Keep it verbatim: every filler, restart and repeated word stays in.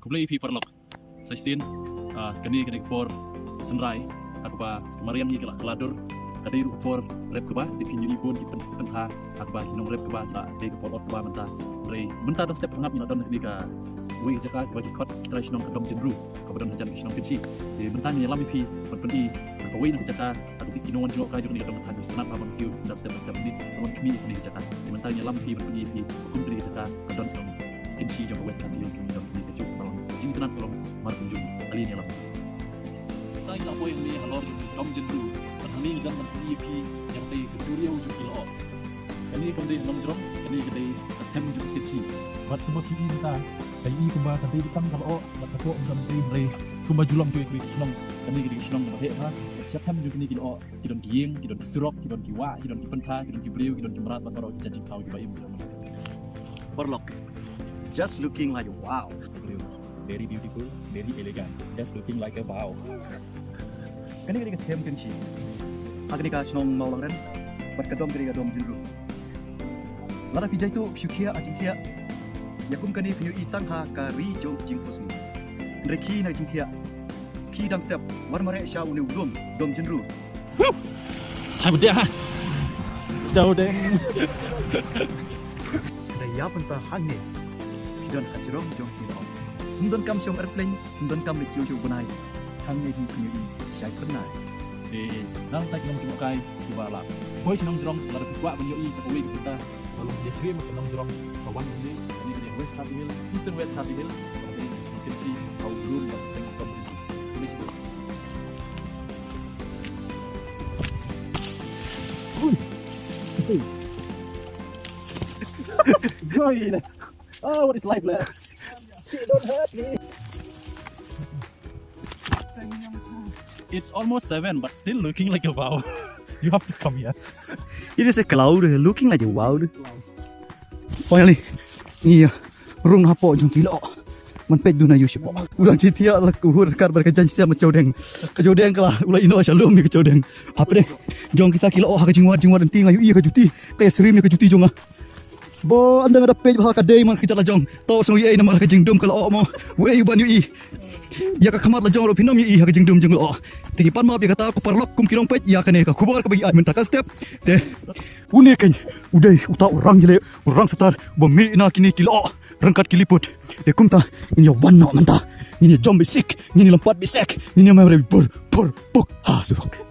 Khublei ïa phi paralok. Sa shisien, ah, kane, kane ka por synrai ha kaba ka mariang hi ka la, ka la dur. Ka dei ruh ka por rep kba, te phin ïohi bun ki pyn-, pynbha ha kaba ki nongrep kba, ka dei ka por ot kba mynta. Hynrei mynta dang step pyrngap ngi la don ha kane kawei ka jaka kaba ki khot ki trai shnong ka Dom Jynru, kaba don hajan ka shnong Kynshi. Te mynta ngi ïalam ïa phi ban pyni ha kawei na ka jaka ha kaba ki nongwan jngohkai jong kane ka dong ka thaiñ ki sngewtynnat bha ban kiew dang step by step, ne ban wan khmih ïa kane ka jaka. Te mynta ngi ïalam ïa phi ban pyni ïa phi kum kane ka jaka ka don jong Kynshi jong ka West Khasi Hills, kane ka dong kane ka juk ka long ka jingtynnat ka long mar kumjuh. Ale ngi ïalam. Mynta ngi la poi hangne halor jong ka Dom Jynru. Bad hangne ngi don ban pyni ïa phi ïa katei ka duriaw jong ki lyoh. Kane kam dei nongjrong, kane ka dei ka them jong ka Kynshi. Bad kumba phi i mynta, ka i kumba ka dei tang ka lyoh, bad ka poh kam dei hynrei kumba ju long kiwei kiwei ki shnong. Kane ka dei ka shnong kaba heh bha, ka sha them jong kine ki lyoh ki don ki ïing, ki don ki surok, ki don ki wah, ki don ki pynbha, ki don ki briew, ki don ki mrad, bad baroh ki jait jingthaw kiba im, ki don. Paralok, just looking like wow. Very beautiful, very elegant, just looking like a wow. Kane ka dei ka them Kynshi ha kane ka shnong Mawlangren, bad ka dom ka dei ka Dom Jynru. Lada phi jaituh phi shu khiah ha jingkhiah, ïa kum kane phin ïohi tang ha ka ri jong ka jingphohsniew. Hynrei khie na ka jingkhiah, khie dang step, wan mareh sha une u lum Dom Jynru. Hai, bdeh ha. Jauh deh. Hynrei ïa mynta hangne phi don ha jrong jong ki lyoh. Ym donkam shong airplane, ym donkam leit kiew sha u bnai. Hangne hi phin ïohi shai phyrnai. Te nangta ki nongjngohkai kiba la poi sha nongjrong, lada phi kwah ban ïohi sa kawei ka bynta, ka long ïasyriem ka nongjrong, sa wan hangne, hangne ka dei West Khasi Hills, Eastern West Khasi Hills, ka dei ka Kynshi, ka u lum, ka teng ka. Ui. Ui. Ah, what is life, lad? Shit, don't hurt me. It's almost seven, but still looking like a wow. You have to come here. It is a cloud looking like a wow. Finally, ngi rung hapoh jong ki lyoh. Man peit duna yu shapoh. U dang ki thiah la ku hur kar bar ka jaiñ siam ka jodeng. Ka jodeng ka la u la ino sha lum ïa ka jodeng. Hapdeng jong kita ki lyoh ha ka jingwad jingwad nti nga ïohi ka juti. Ka ïasyriem ïa ka juti jong nga. Ba ynda nga da peit bha ka dei man ka jala jong. To sngew ïa ei namar ka jingdum ka lyoh mo. Wei u ban ïohi. Ïa ka khmat la jong ruh phin ym ïohi ha ka jingdum jong lyoh. Te ngi pan map ïa kata ko paralok kum ki nongpeit ïa kane ka khubor kaba ngi ai mynta ka step. Te une keiñ u dei uta u rang ïaleh u rang satar ba mih na kine ki lyoh ryngkat ki liput. Te kumta ngin ïa wan noh mynta. Ngin ïa jom bisiek, ngin ïa lympat bisiek, ngin ïa mem re bur bur buk ha surok.